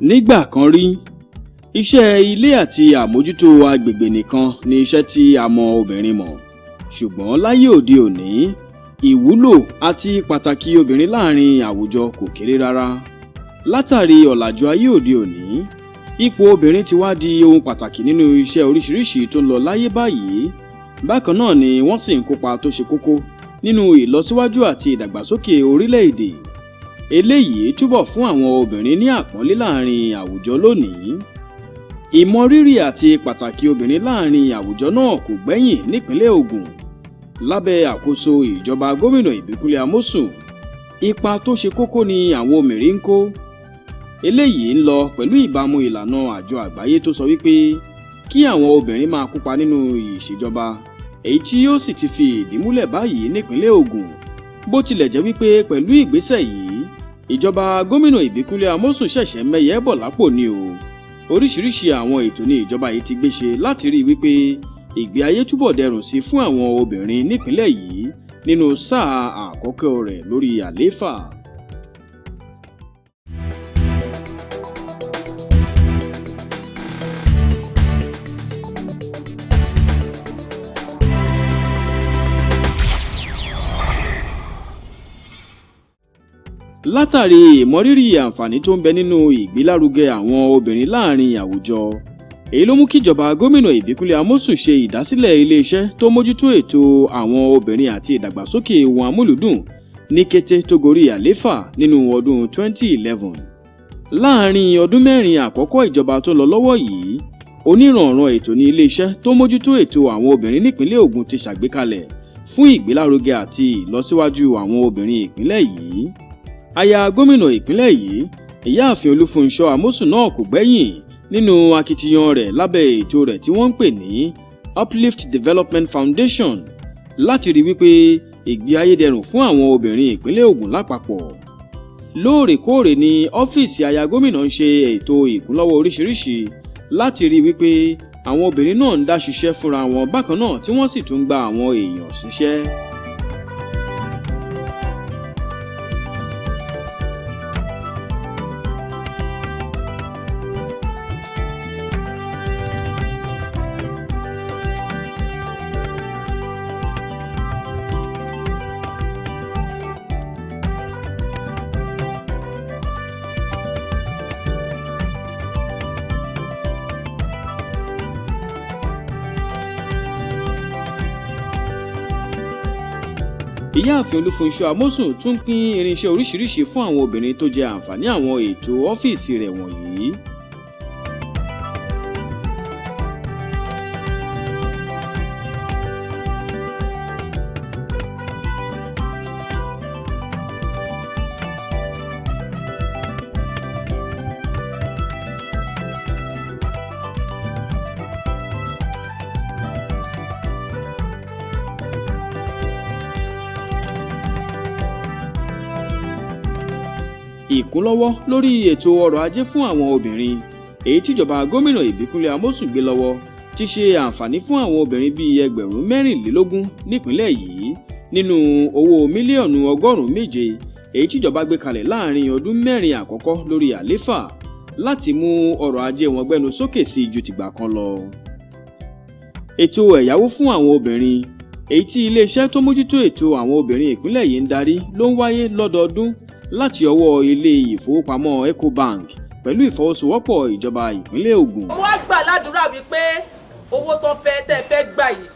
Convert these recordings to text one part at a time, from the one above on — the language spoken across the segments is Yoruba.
Nígbà kan rí, iṣẹ́ ilé àti àmójútó agbègbè nìkan ni iṣẹ́ tí a mọ obìnrin mọ̀. Ṣùgbọ́n láyé òde òní, ìwúlò àti pàtàkì obìnrin láàrin àwùjọ kò kéré rárá. Látàrí ọ̀làjú ayé òde òní, ipò obìnrin ti wá di ohun pàtàkì nínú iṣẹ́ oríṣiríṣi tó ń lọ láyé báyìí. Bákan náà ni wọ́n sì ń kópa tó ṣe kókó nínú ìlọsíwájú àti ìdàgbàsókè orílẹ̀-èdè. Eléyìí túbọ̀ fún àwọn obìnrin ní àpọ́nlé láàrin àwùjọ lónìí. Ìmọrírì àti pàtàkì obìnrin láàrin àwùjọ náà kò gbẹ́yìn nípínlẹ̀ Ògùn. Lábẹ́ àkóso ìjọba gómìnà Ìbíkúnlé Amósùn, ipa tó ṣe kókó ni àwọn obìnrin ń kó. Eléyìí ń lọ pẹ̀lú ìbámu ìlànà àjọ àgbáyé tó sọ wípé kí àwọn obìnrin máa kópa nínú ìṣèjọba, èyí tí ó sì ti fi ìdí múlẹ̀ báyìí nípínlẹ̀ Ògùn. Bó tilẹ̀ jẹ́ wípé pẹ̀lú ìgbésẹ̀ yìí, ìjọba gómìnà Ìbíkúnlé Amósùn ṣẹ̀ṣẹ̀ mẹ́yẹ bọ̀ lápò ni o. Oríṣiríṣi àwọn ètò ní ìjọba yìí ti gbé ṣe láti rí i wípé ìgbé ayé túbọ̀ dẹrùn sí fún àwọn obìnrin nípínlẹ̀ yìí nínú sáà àkọ́kọ́ rẹ̀ lórí àlééfà. Látàrí ìmọrírì àǹfààní tó ń bẹ nínú ìgbélárugẹ àwọn obìnrin láàrin àwùjọ, èyí ló mú kíjọba gómìnà Ìbíkúnlé Amósùn ṣe ìdásílẹ̀ iléeṣẹ́ tó mójútó ètò àwọn obìnrin àti ìdàgbàsókè ohun amúlùúdùn ní kété tó gorí àlééfà nínú ọdún 2011. Láàrin ọdún mẹ́rin àkọ́kọ́ ìjọba tó lọ lọ́wọ́ yìí, oníranran ètò ní iléeṣẹ́ tó mójútó ètò àwọn obìnrin nípínlẹ̀ Ògùn ti ṣàgbékalẹ̀ fún ìgbélárugẹ àti ìlọsíwájú àwọn obìnrin ìpínlẹ̀ yìí. Aya gómìnà ìpínlẹ̀ yìí, Ìyáàfin Olúfúnṣọ́ Amósùn náà kò gbẹ́yìn nínú akitiyan rẹ̀ lábẹ́ ètò rẹ̀ tí wọ́n ń pè ní Uplift Development Foundation láti rí wípé ìgbé ayé dẹrùn fún àwọn obìnrin ìpínlẹ̀ Ògùn lápapọ̀. Lóòrèkóòrè ni ọ́fíìsì aya gómìnà ń ṣe ètò ìkúnlọ́wọ́ oríṣiríṣi láti rí wípé àwọn obìnrin náà ń dá ṣiṣẹ́ fúnra wọn, bákan náà tí wọ́n sì tún gba àwọn èèyàn síṣẹ́. Ìyáàfin Olúfúnṣọ́ Amósùn tún pín irinṣẹ́ oríṣiríṣi fún àwọn obìnrin tó jẹ àǹfààní àwọn ètò ọ́fíìsì rẹ̀ wọ̀nyí. Ìkúnlọ́wọ́ lórí ètò ọrọ̀ ajé fún àwọn obìnrin èyí tíjọba gómìnà Ìbíkúnlé Amósùn gbé lọ́wọ́ ti ṣe àǹfààní fún àwọn obìnrin bíi 24,000 nípìnlẹ̀ yìí nínú owó mílíọ̀nù 107 èyí tíjọba gbé kalẹ̀ láàrin ọdún mẹ́rin àkọ́kọ́ lórí àlééfà láti mú ọrọ̀ ajé wọn gbẹnu sókè sí ju tìgbà kan lọ. Ètò ẹ̀yáwó fún àwọn obìnrin èyí tí iléeṣẹ́ tó mójútó ètò àwọn obìnrin ìpínlẹ̀ yìí ń darí ló ń wáyé lọ́dọọdún láti ọwọ́ ilé ìfowópamọ́ Ecobank pẹ̀lú ìfọwọ́sowọ́pọ̀ ìjọba ìpínlẹ̀ Ògùn. Mo wá gbà ládùúrà wípé owó tó fẹ́ tẹ́ fẹ́ gbà yìí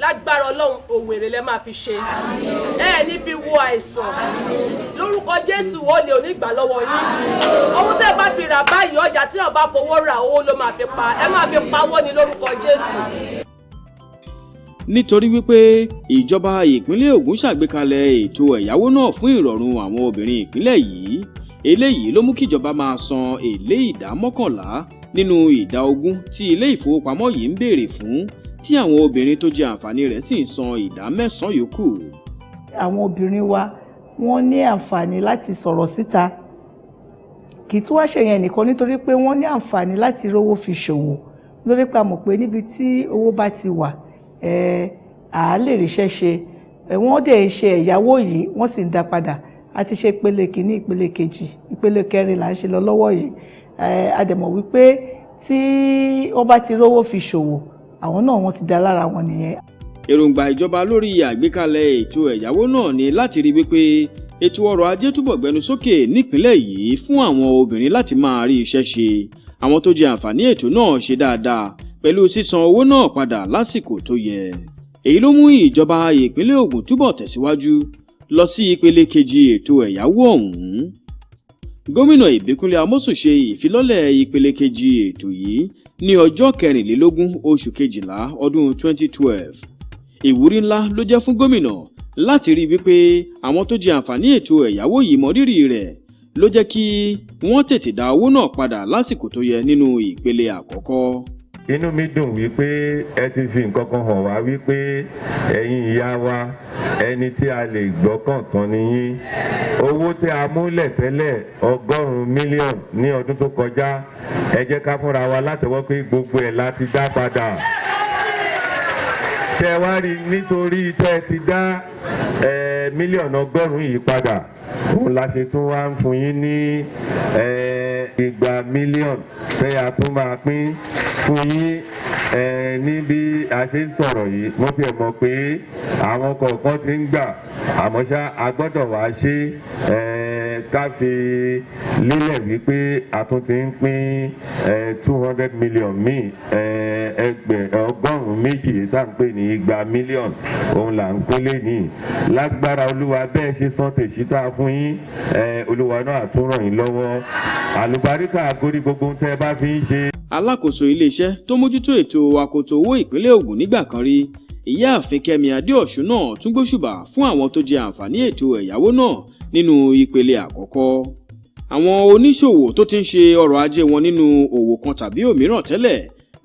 lágbára Ọlọ́run, òwò èrè lẹ máa fi ṣe, ẹ ní fi wo àìsàn lórúkọ Jésù, ó lè onígbà lọ́wọ́ yín. Owó tẹ́ bá fi rà báyìí, ọjà tí wọ́n bá fowó rà, owó ló máa fi pa, ẹ máa fi pawó ní lórúkọ Jésù. Nítorí wípé ìjọba ìpínlẹ̀ Ògùn ṣàgbékalẹ̀ ètò ẹ̀yáwó náà fún ìrọ̀rùn àwọn obìnrin ìpínlẹ̀ yìí, eléyìí ló mú kíjọba máa san èlé 11% nínú 20% tí ilé ìfowópamọ́ yìí ń béèrè fún, tí àwọn obìnrin tó jẹ àǹfààní rẹ̀ sì ń san 9% yòókù. Àwọn obìnrin wa, wọ́n ní àǹfààní láti sọ̀rọ̀ síta. Kì í tún wá ṣe yẹn nìkan, nítorí pé wọ́n ní àǹfààní láti rówó fi ṣòwò, nítorí pé a mọ̀ pé níbi tí owó bá ti wà, à á lè ríṣẹ́ ṣe. Wọ́n dẹ̀ ń ṣe ẹ̀yáwó yìí, wọ́n sì ń dá padà. A ti ṣe ìpele kìíní, ìpele kejì, ìpele kẹrin là ń ṣe lọ lọ́wọ́ yìí. A dẹ̀ mọ̀ wípé tí wọ́n bá ti rówó fi ṣòwò, àwọn náà wọ́n ti dá lára wọn nìyẹn. Èròǹgbà ìjọba lórí àgbékalẹ̀ ètò ẹ̀yáwó náà ni láti rí wípé ètò ọrọ̀ ajé túbọ̀ gbẹnu sókè nípìnlẹ̀ yìí fún àwọn obìnrin láti máa rí iṣẹ́ ṣe. Àwọn tó jẹ àǹfààní ètò náà ṣe dáadáa pẹ̀lú sísan owó náà padà lásìkò tó yẹ. Èyí ló mú ìjọba ìpínlẹ̀ Ògùn túbọ̀ tẹ̀síwájú lọ sí ìpele kejì ètò ẹ̀yáwó ọ̀hún. Gómìnà Ìbíkúnlé Amósùn ṣe ìfilọ́lẹ̀ ìpele kejì ètò yìí ní ọjọ́ 24 oṣù kejìlá ọdún 2012. Ìwúrí ńlá ló jẹ́ fún gómìnà láti rí wípé àwọn tó jẹ àǹfààní ètò ẹ̀yáwó yìí mọ rírì rẹ̀, ló jẹ́ kí wọ́n tètè dá owó náà padà lásìkò tó yẹ nínú ìpele àkọ́kọ́. Inú mi dùn wípé ẹ ti fi nǹkan kan hàn wá wípé ẹ̀yin ìyá wa, ẹni tí a lè gbọ́kàn tán ni yín. Owó tí a múlẹ̀ tẹ́lẹ̀, 100 mílíọ̀nù ní ọdún tó kọjá, ẹ jẹ́ ká fúnra wa látẹ̀wọ́ pé gbogbo ẹ̀ la ti dá padà. Ṣe wá rí, nítorí tẹ́ ẹ ti dá mílíọ̀nù 100 yìí padà, òun la ṣe tún wá ń fún yín ní 200 mílíọ̀nù tẹ́ a tún máa pín fún yín ní bí a ṣe ń sọ̀rọ̀ yìí. Mo tiẹ̀ mọ̀ pé àwọn kọ̀ọ̀kan ti ń gbà, àmọ́ ṣá, a gbọ́dọ̀ wá ṣe ká fi lélẹ̀ wípé a tún ti ń pín 200 million míì, ẹgbẹ̀ 200 tá à ń pè ní 200 mílíọ̀nù, òun là ń pín lẹ́nìí. Lágbára Olúwa, bẹ́ẹ̀ ṣe san tèṣí tá a fún yín, Olúwa náà á tún ràn yín lọ́wọ́. Àlùbáríkà àgórí gbogbo ohun tẹ́ ẹ bá fi ń ṣe. Alákòóso iléeṣẹ́ tó mójútó ètò akoto owó ìpínlẹ̀ Ògùn nígbà kan rí, Ìyáàfin Kẹ́mi Adéọ̀sùn náà tún gbóṣùbà fún àwọn tó jẹ àǹfààní ètò ẹ̀yáwó náà nínú ìpele àkọ́kọ́. Àwọn oníṣòwò tó ti ń ṣe ọrọ̀ ajé wọn nínú òwò kan tàbí òmíràn tẹ́lẹ̀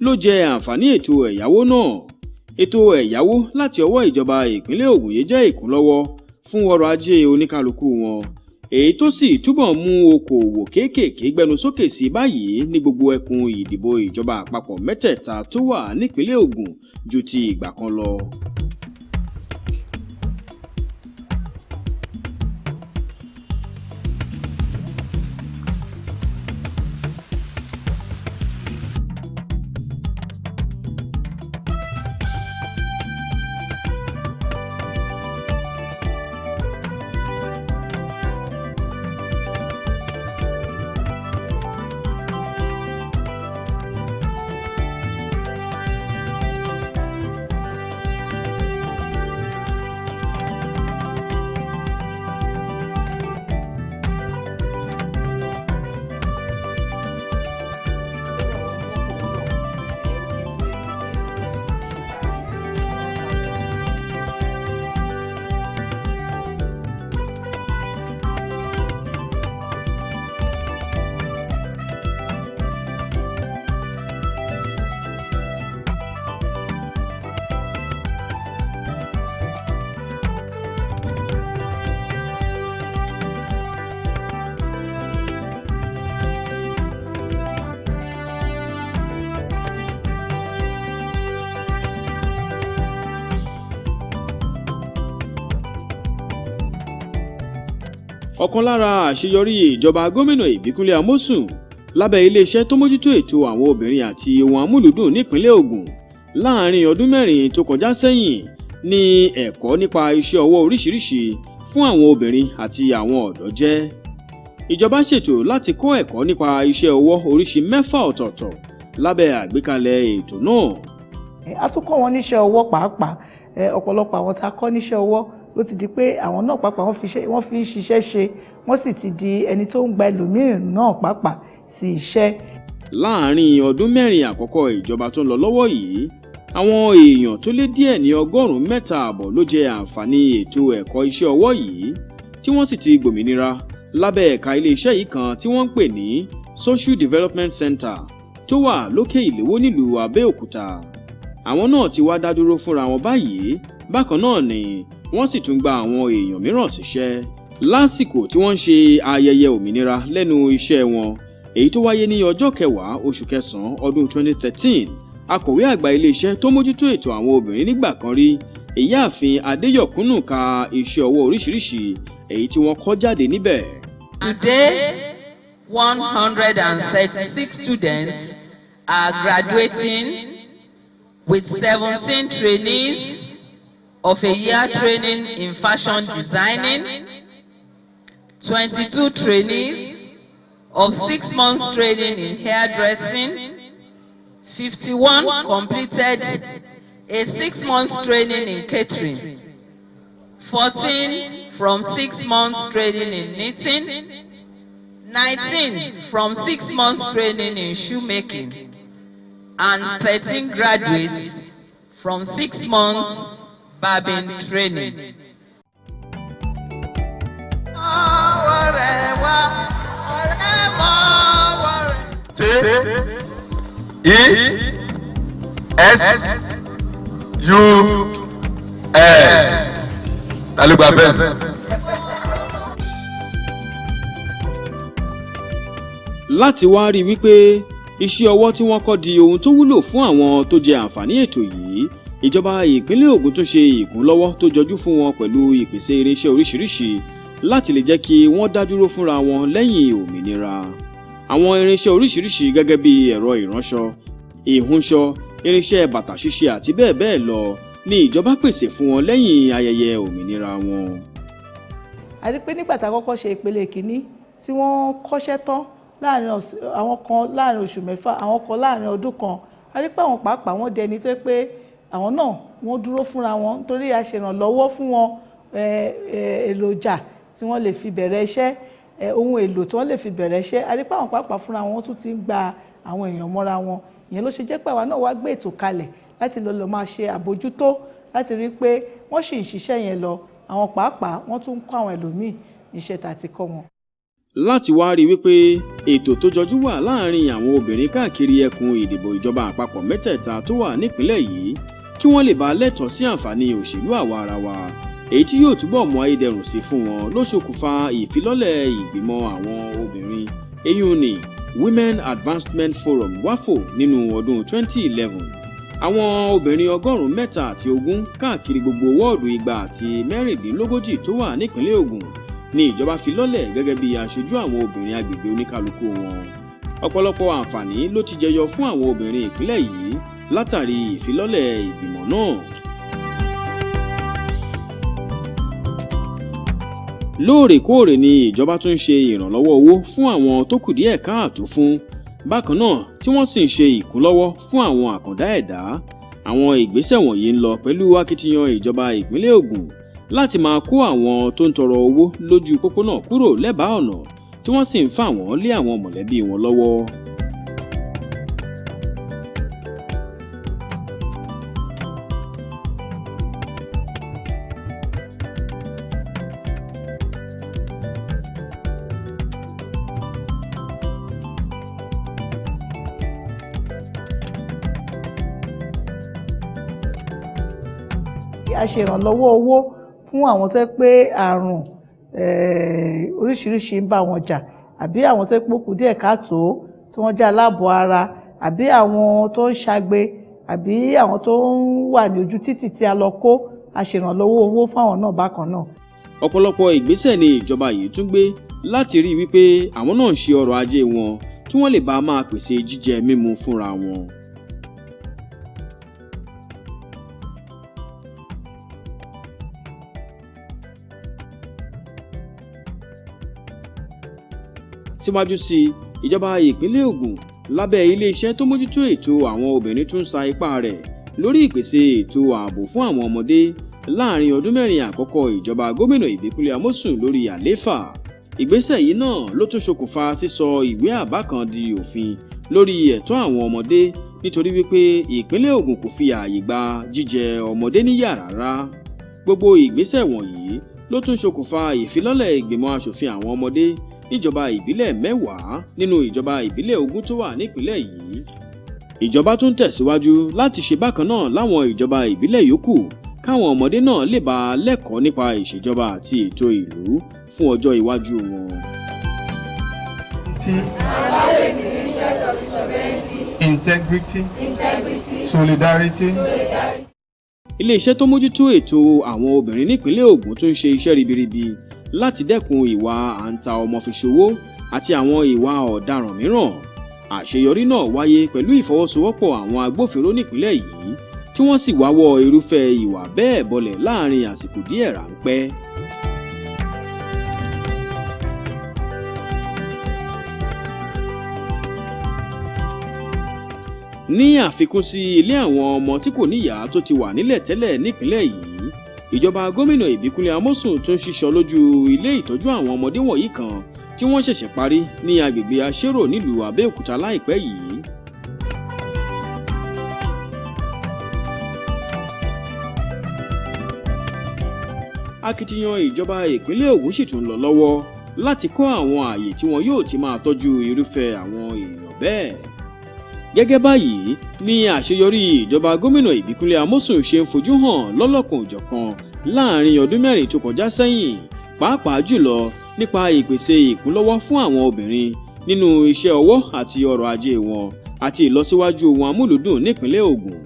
ló jẹ àǹfààní ètò ẹ̀yáwó náà. Ètò ẹ̀yáwó láti ọwọ́ ìjọba ìpínlẹ̀ Ògùn yìí jẹ́ ìkúnlọ́wọ́ fún ọrọ̀ ajé oníkálukú wọn, èyí tó sì túbọ̀ mú okòòwò kéékèèké gbẹnu sókè sí báyìí ní gbogbo ẹkùn ìdìbò ìjọba àpapọ̀ mẹ́tẹ̀ẹ̀ta tó wà nípìnlẹ̀ Ògùn ju ti ìgbà kan lọ. Ọ̀kan lára àṣeyọrí ìjọba gómìnà Ìbíkúnlé Amósùn lábẹ́ iléeṣẹ́ tó mójútó ètò àwọn obìnrin àti ohun amúlùúdùn nípìnlẹ̀ Ògùn láàrin ọdún 4 tó kọjá sẹ́yìn ní ẹ̀kọ́ nípa iṣẹ́ ọwọ́ oríṣiríṣi fún àwọn obìnrin àti àwọn ọ̀dọ́ jẹ́. Ìjọba ṣètò láti kọ́ ẹ̀kọ́ nípa iṣẹ́ ọwọ́ oríṣi mẹ́fà ọ̀tọ̀ọ̀tọ̀ lábẹ́ àgbékalẹ̀ ètò náà. A tún kọ́ wọn níṣẹ́ ọwọ́ pàápàá. Ọ̀pọ̀lọpọ̀ àwọn tá a kọ́ níṣẹ́ ọwọ́ ló ti di pé àwọn náà pàápàá wọ́n fi ń ṣiṣẹ́ ṣe, wọ́n sì ti di ẹni tó ń gba ẹlòmíràn náà pàápàá sí iṣẹ́. Láàárín ọdún 4 àkọ́kọ́ ìjọba tó ń lọ lọ́wọ́ yìí, àwọn èèyàn tó lé díẹ̀ ní 3.5 ọgọ́rùn-ún ló jẹ àǹfààní ètò ẹ̀kọ́ iṣẹ́ ọwọ́ yìí, tí wọ́n sì ti gbòmìnira lábẹ́ ẹ̀ka iléeṣẹ́ yìí kan tí wọ́n ń pè ní Social Development Center tó wà lókè Ìléwó nílùú Abẹ́òkúta. Àwọn náà ti wá dá dúró fúnra wọn báyìí. Bákan náà ni wọ́n sì tún gba àwọn èèyàn mìíràn síṣẹ́. Lásìkò tí wọ́n ń ṣe ayẹyẹ òmìnira lẹ́nu iṣẹ́ wọn, èyí tó wáyé ní ọjọ́ 10 oṣù kẹsàn-án ọdún 2013, akọ̀wé àgbà iléeṣẹ́ tó mójútó ètò àwọn obìnrin nígbà kan rí, Ìyáàfin Adéyọ̀kúnnù, ka iṣẹ́ ọwọ́ oríṣiríṣi èyí tí wọ́n kọ́ jáde níbẹ̀. Today, 136 students are graduating, with 17 trainees of a year training in fashion designing, 22 trainees of 6 months training in hairdressing, 51 completed a 6 months training in catering, 14 from 6 months training in knitting, 19 from 6 months training in shoemaking, and 13 graduates from 6 months barbing training. Ọ̀rẹ́ wa, ọ̀rẹ́ mọ́ ọ̀rẹ́. T E S U S. Ta ló gba first? Láti wá rí i wípé iṣẹ́ ọwọ́ tí wọ́n kọ́ di ohun tó wúlò fún àwọn tó jẹ àǹfààní ètò yìí, ìjọba ìpínlẹ̀ Ògùn tún ṣe ìkúnlọ́wọ́ tó jọjú fún wọn pẹ̀lú ìpèsè irinṣẹ́ oríṣiríṣi láti lè jẹ́ kí wọ́n dá dúró fúnra wọn lẹ́yìn òmìnira. Àwọn irinṣẹ́ oríṣiríṣi gẹ́gẹ́ bí ẹ̀rọ ìránṣọ, ìhunṣọ, irinṣẹ́ bàtà ṣíṣe àti bẹ́ẹ̀ bẹ́ẹ̀ lọ ni ìjọba pèsè fún wọn lẹ́yìn ayẹyẹ òmìnira wọn. A rí pé nígbà tá a kọ́kọ́ ṣe ìpele kìíní tí wọ́n kọ́ṣẹ́ tán láàrin ọ̀sẹ̀, àwọn kan láàrin oṣù 6, àwọn kan láàrin ọdún kan, a rí pé àwọn pàápàá wọ́n dẹni tó yẹ pé àwọn náà wọ́n dúró fúnra wọn, nítorí a ṣèrànlọ́wọ́ fún wọn, èròjà tí wọ́n lè fi bẹ̀rẹ̀ iṣẹ́, ohun èlò tí wọ́n lè fi bẹ̀rẹ̀ iṣẹ́. A rí pé àwọn pàápàá fúnra wọn tún ti ń gba àwọn èèyàn mọ́ra wọn. Ìyẹn ló ṣe jẹ́ pé àwa náà wá gbé ètò kalẹ̀ láti lọ máa ṣe àbójútó, láti rí i pé wọ́n sì ń ṣiṣẹ́ yẹn lọ. Àwọn pàápàá wọ́n tún ń kọ́ àwọn ẹlòmíì níṣẹ́ tá a ti kọ́ wọn. Láti wá rí i wípé ètò tó jọjú wà láàrin àwọn obìnrin káàkiri ẹkùn ìdìbò ìjọba àpapọ̀ mẹ́tẹ̀ẹ̀ta tó wà nípìnlẹ̀ yìí, kí wọ́n lè bá lẹ́tọ̀ọ́ sí àǹfààní òṣèlú àwa ara wa, èyí tí yóò túbọ̀ mú ayédẹrùn sí fún wọn, ló ṣokùnfà ìfilọ́lẹ̀ ìgbìmọ̀ àwọn obìnrin, èyí ni Women Advancement Forum, WAFO, nínú ọdún 2011. Àwọn obìnrin 320 káàkiri gbogbo wọ́ọ̀dù 246 tó wà nípìnlẹ̀ Ògùn ní ìjọba fi lọ́lẹ̀ gẹ́gẹ́ bí aṣojú àwọn obìnrin agbègbè oníkálukú wọn. Ọ̀pọ̀lọpọ̀ àǹfààní ló ti jẹyọ fún àwọn obìnrin ìpínlẹ̀ yìí látàrí ìfilọ́lẹ̀ ìgbìmọ̀ náà. Lóòrèkóòrè ni ìjọba tún ń ṣe ìrànlọ́wọ́ owó fún àwọn tó kù díẹ̀ káàtó fún bákan náà, tí wọ́n sì ń ṣe ìkúnlọ́wọ́ fún àwọn àkàndá ẹ̀dá. Àwọn ìgbésẹ̀ wọ̀nyí ń lọ pẹ̀lú akitiyan ìjọba ìpínlẹ̀ Ògùn láti máa kó àwọn tó ń tọrọ owó lójú pópónà kúrò lẹ́bàá ọ̀nà, tí wọ́n sì ń fà wọ́n lé àwọn mọ̀lẹ́bí wọn lọ́wọ́. A ṣe ìrànlọ́wọ́ owó fún àwọn tó jẹ́ pé àrùn oríṣiríṣi ń bá wọn jà, àbí àwọn tó jẹ́ pé ó kù díẹ̀ káàtó, tí wọ́n jẹ́ aláàbọ̀ ara, àbí àwọn tó ń ṣagbe, àbí àwọn tó ń wà ní ojú títì tí a lọ kó. A ṣe ìrànlọ́wọ́ owó fún àwọn náà bákan náà. Ọ̀pọ̀lọpọ̀ ìgbésẹ̀ ni ìjọba yìí tún gbé láti rí i wípé àwọn náà ń ṣe ọrọ̀ ajé wọn, kí wọ́n lè bá máa pèsè jíjẹ mímu fúnra wọn. Síwájú sí i, ìjọba ìpínlẹ̀ Ògùn lábẹ́ iléeṣẹ́ tó mójútó ètò àwọn obìnrin tún sa ipá rẹ̀ lórí ìpèsè ètò ààbò fún àwọn ọmọdé láàrin ọdún 4 àkọ́kọ́ ìjọba gómìnà Ìbíkúnlé Amósùn lórí àlééfà. Ìgbésẹ̀ yìí náà ló tún ṣokùnfà sísọ ìwé àbá kan di òfin lórí ẹ̀tọ́ àwọn ọmọdé, nítorí wípé ìpínlẹ̀ Ògùn kò fi ààyè gba jíjẹ ọmọdé níyà rárá. Gbogbo ìgbésẹ̀ wọ̀nyí ló tún ṣokùnfà ìfilọ́lẹ̀ ìgbìmọ̀ aṣòfin àwọn ọmọdé níjọba ìbílẹ̀ 10 nínú ìjọba ìbílẹ̀ 20 tó wà nípìnlẹ̀ yìí. Ìjọba tún tẹ̀síwájú láti ṣe bákan náà láwọn ìjọba ìbílẹ̀ yòókù, káwọn ọmọdé náà lè bá a lẹ́kọ̀ọ́ nípa ìṣèjọba àti ètò ìlú fún ọjọ́ iwájú wọn. Integrity, solidarity. Iléeṣẹ́ tó mójútó ètò àwọn obìnrin nípìnlẹ̀ Ògùn tún ń ṣe iṣẹ́ ribiribi láti dẹ́kun ìwà à ń ta ọmọ fi ṣòwò. àti àwọn ìwà ọ̀daràn mìíràn. Àṣeyọrí náà wáyé pẹ̀lú ìfọwọ́sowọ́pọ̀ àwọn agbófinró nípìnlẹ̀ yìí, tí wọ́n sì wáwọ́ irúfẹ́ ìwà bẹ́ẹ̀ bọlẹ̀ láàrin àsìkò díẹ̀ ráńpẹ́. Ní àfikún sí ilé àwọn ọmọ tí kò níyàá tó ti wà nílẹ̀ tẹ́lẹ̀ nípìnlẹ̀ yìí, ìjọba gómìnà Ìbíkúnlé Amósùn tó ń ṣíṣọ lójú ilé ìtọ́jú àwọn ọmọdé wọ̀nyí kan tí wọ́n ṣẹ̀ṣẹ̀ parí ní agbègbè Aṣérò nílùú Abẹ́òkúta láìpẹ́ yìí. Akitiyan ìjọba ìpínlẹ̀ Ògùn sì tún lọ lọ́wọ́ láti kọ́ àwọn ààyè tí wọn yóò ti máa tọ́jú irúfẹ́ àwọn èèyàn bẹ́ẹ̀. Gẹ́gẹ́ báyìí ni àṣeyọrí ìjọba gómìnà Ìbíkúnlé Amósùn ṣe ń fojú hàn lọ́lọ́kan-ò-jọ̀kan láàrin ọdún 4 tó kọjá sẹ́yìn, pàápàá jùlọ nípa ìpèsè ìkúnlọ́wọ́ fún àwọn obìnrin nínú iṣẹ́ ọwọ́ àti ọrọ̀ ajé wọn àti ìlọsíwájú ohun amúlùúdùn nípìnlẹ̀ Ògùn.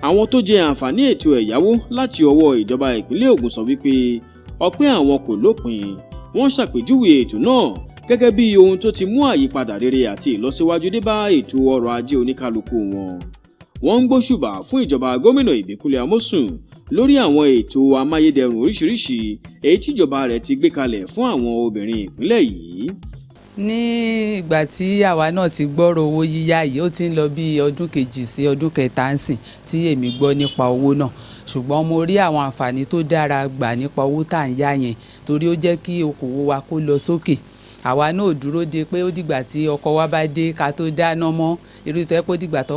Àwọn tó jẹ àǹfààní ètò ẹ̀yáwó láti ọwọ́ ìjọba ìpínlẹ̀ Ògùn sọ wípé ọpẹ́ àwọn kò lópin. Wọ́n ṣàpèjúwe ètò náà gẹ́gẹ́ bí ohun tó ti mú àyípadà rere àti ìlọsíwájú dé bá ètò ọrọ̀ ajé oníkálukú wọn. Wọ́n ń gbóṣùbà fún ìjọba gómìnà Ìbíkúnlé Amósùn lórí àwọn ètò amáyédẹrùn oríṣiríṣi èyí tíjọba rẹ̀ ti gbé kalẹ̀ fún àwọn obìnrin ìpínlẹ̀ yìí. Ní ìgbà tí àwa náà ti gbọ́rọ̀ owó yíyá yìí, ó ti ń lọ bí ọdún 2 sí ọdún 3 ń sìn tí èmi gbọ́ nípa owó náà, ṣùgbọ́n mo rí àwọn àǹfààní tó dára gbà nípa owó tá à ń yá yẹn, torí ó jẹ́ kí okòwò wa kó lọ sókè. Àwa náà ò dúró de pé ó dìgbà tí ọkọ wa bá dé ká tó dáná mọ́, irú tó yẹ pé ó dìgbà tọkọ